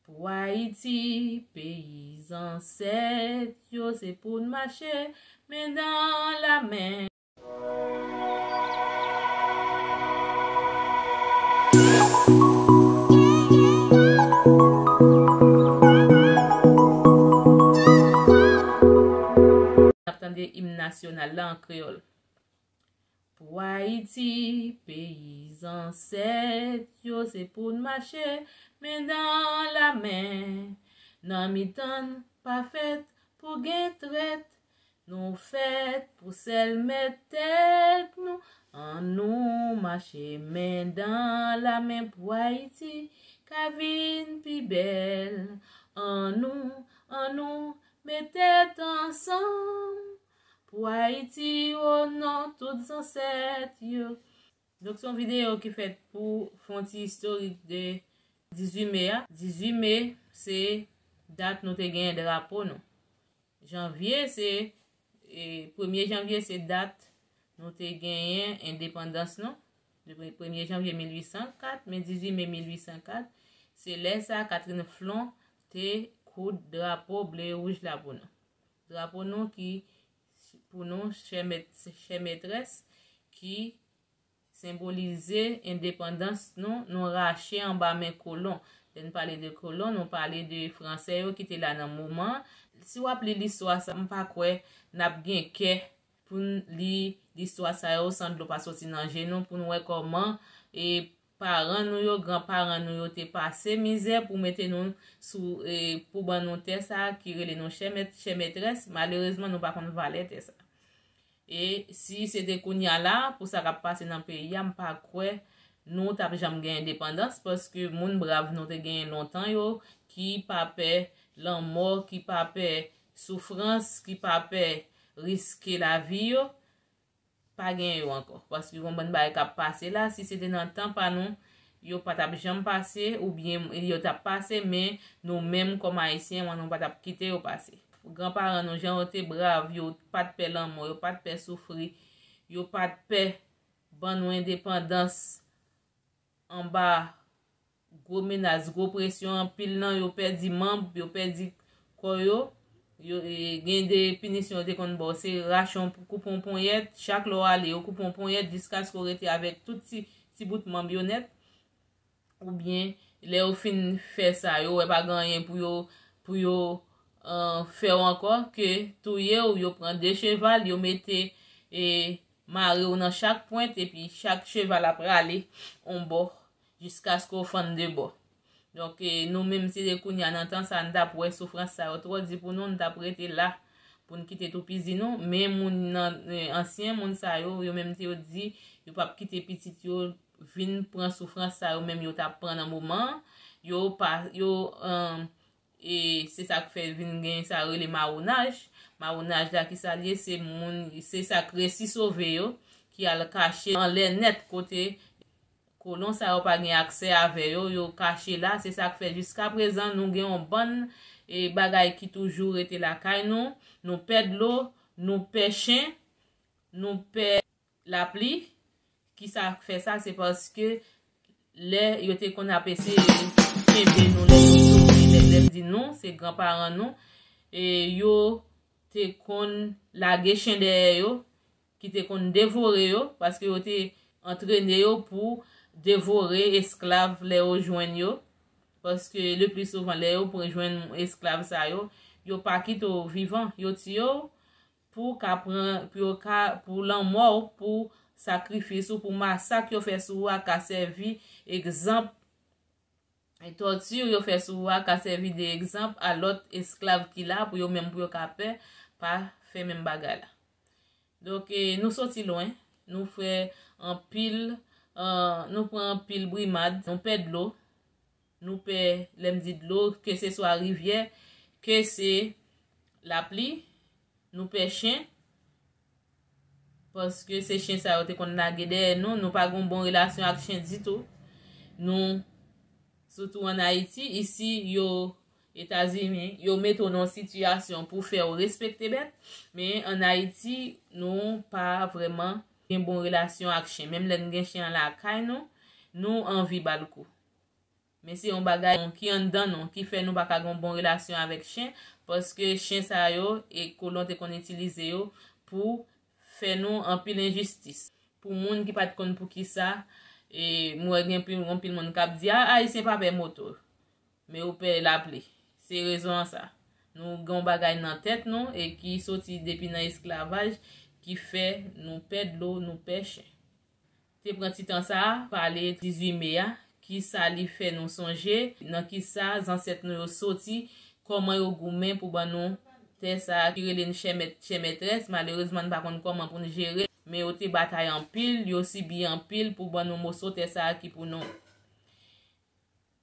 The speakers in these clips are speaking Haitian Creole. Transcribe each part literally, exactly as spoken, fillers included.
Pou Ayiti, peyi zansèt yo, se pou n mache men dan la men. N ap tande im nasyonal la an kreyòl. Pou Ayiti, peyi zansèt yo, se pou n mache men dan la men. Nan mitan n pa fèt pou gen trèt, nou fèt pou sèl mèt tèt nou. Annou mache men dan la men pou Ayiti ka vin pi bèl. Annou, annou met tèt ansanm pou Ayiti, o non tout zansèt yo. Donk, se yon videyo ki fèt pou fè yon ti istorik de dizuit me a. Dizuit me, se dat nou te genyen drapo nou. Janvye, se, e, premye janvye, se dat nou te genyen endepandans nou. Depi premye janvye mil uit san kat, men dizuit me mil uit san kat, se lè sa Catherine Flon te koud drapo ble e wouj la pou nou. Drapo nou ki, pou nou, chè mèt, chè mètrès, ki senbolize endepandans nou, nou rache anba men kolon. Lè n pale de kolon, nou pale de Fransè yo ki te la nan moman. Si w ap li listwa sa, m pa kwè n ap gen kè pou n li listwa sa yo san dlo pa soti nan je nou, pou n wè kòman, e, paran nou yo, granparan nou yo te pase mizè pou mete nou sou, e, pou ban nou tè sa a ki rele nou chè mèt, chè mètrès. Malerezman, nou pa konn valè tè sa. E si se te kounye a la, pou sa k ap pase nan peyi a, m pa kwè nou t ap janm gen endepandans, paske moun brav nou te genyen lontan yo, ki pa pè lanmò, ki pa pè soufrans, ki pa pè riske lavi yo, pa gen yo ankò. Paske gon bann bagay k ap pase la, si se te nan tan pa nou, yo pa t ap janm pase, oubyen yo t ap pase, men nou menm kòm Ayisyen, nou pa t ap kite yo pase. Granparan nou, jan yo te brav, yo pa t pè lanmò, yo pa t pè soufri, yo pa t pè ban nou endepandans anba gwo menas, gwo presyon, anpil nan yo pèdi manb, yo pèdi kò yo. Yo, e, gen de pinisyon yo te konn ba w, se rache yon, koupe yon ponyèt, chak lè w ale, yo koupe yon ponyèt jiskaske w rete avèk tout ti, ti bout manb yo nèt. Oubyen, lè yo fin fè sa, yo wè pa gen anyen pou yo, pou yo, e, fè w ankò, ke touye w, yo pran de cheval, yo mete, e, mare w nan chak pwent, epi chak cheval ap rale yon bò, jiskaske w fann de bò. Donk, e, nou menm, si te kounye a nan tan sa, n t ap wè soufrans sa yo twò di pou nou, n t ap rete la pou n kite toupizi nou. Men moun nan, e, ansyen moun sa yo, yo menm te yo di, yo p ap kite pitit yo vin pran soufrans sa yo menm yo t ap pran nan moman an. Yo pa, yo, e, e se sa k fè vin gen sa yo rele mawonaj. Mawonaj la, ki sa l ye? Se moun, se sa k resi sove yo, ki al kache anlè nèt kote kolon sa yo pa gen aksè avè yo, yo kache la. Se sa k fè jiska prezan nou gen yon bann, e, bagay ki toujou rete lakay nou. Nou pè dlo, nou pè chen, nou pè lapli. Ki sa k fè sa? Se paske lè yo te konn ap eseye kenbe nou, lè yo soufri, lè, lè m di nou, se granparan nou, e yo te konn lage chen dèyè yo, ki te konn devore yo, paske yo te antrene yo pou devore esklav lè yo jwenn yo. Paske le pli souvan, lè yo pran jwenn esklav sa yo, yo pa kite w vivan, yo tiye w, pou w ka pran, pou yo ka, pou lanmò w, pou sakrifis ou, pou masak yo fè sou ou a ka sèvi egzanp, e tòti yo fè sou ou a ka sèvi de egzanp a lòt esklav ki la, pou yo menm, pou yo ka pè, pa fè menm bagay la. Donk, e, nou soti lwen, nou fè anpil, e, nou pran anpil brimad, nou pè dlo, nou pè, lè m di dlo, ke se swa rivyè, ke se lapli, nou pè chen, paske se chen sa yo te konn lage dèyè nou, nou pa gen yon bon relasyon ak chen ditou. Nou, sitou ann Ayiti, isi, yo, Etazini, yo mete w nan yon sitiyasyon pou fè w respekte bèt, men ann Ayiti, nou pa vrèman gen bon relasyon ak chen. Menm lè n gen chen an lakay nou, nou anvi ba l kou. Men se yon bagay ki anndan nou, ki fè nou pa ka gen yon bon relasyon avèk chen, paske chen sa yo, e kolon te konn itilize yo pou fè nou anpil enjistis. Pou moun ki pa t konn poukisa, e, m wè gen anpil, anpil moun k ap di, "A, Ayisyen pa pè moto, men yo pè lapli." Se rezon an sa. Nou gen yon bagay nan tèt nou e ki soti depi nan esklavaj ki fè nou pè dlo, nou pè chen. Te pran ti tan sa a, pale dizuit me a, ki sa li fè nou sonje, nan ki sa zansèt nou yo soti, kòman yo goumen pou ban nou tè sa a ki rele n chè mèt, chè mètrès. Malerezman, n pa konn kòman pou n jere, men yo te batay anpil, yo sibi anpil pou ban nou moso tè sa a ki pou nou.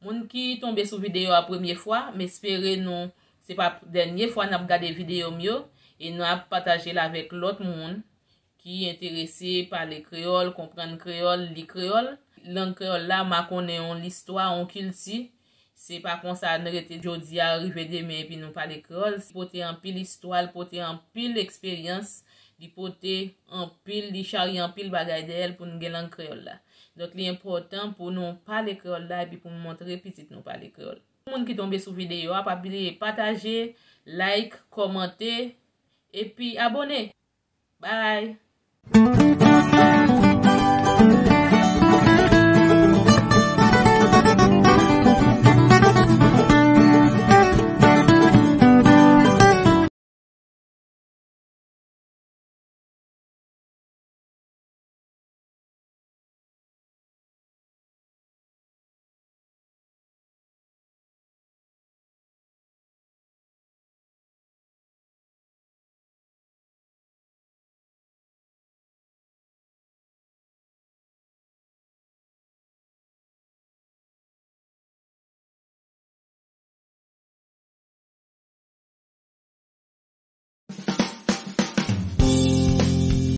Moun ki tonbe sou videyo a premye fwa, m espere nou, se pa dènye fwa n ap gade videyo m yo, e n ap pataje l avèk lòt moun ki enterese pale kreyòl, konprann kreyòl, li kreyòl. Lang kreyòl la makonnen yon listwa, yon kilti. Se pa konsa n rete jodi a, rive demen, epi nou pale kreyòl. Li pote anpil istwa, li pote anpil eksperyans, li pote anpil, li charye anpil bagay dèyè l pou n gen lang kreyòl la. Donk, li enpòtan pou nou pale kreyòl la epi pou n montre pitit nou pale kreyòl. Pou moun ki tonbe sou videyo a, pa bliye pataje, like, kòmante, epi abone. Bye!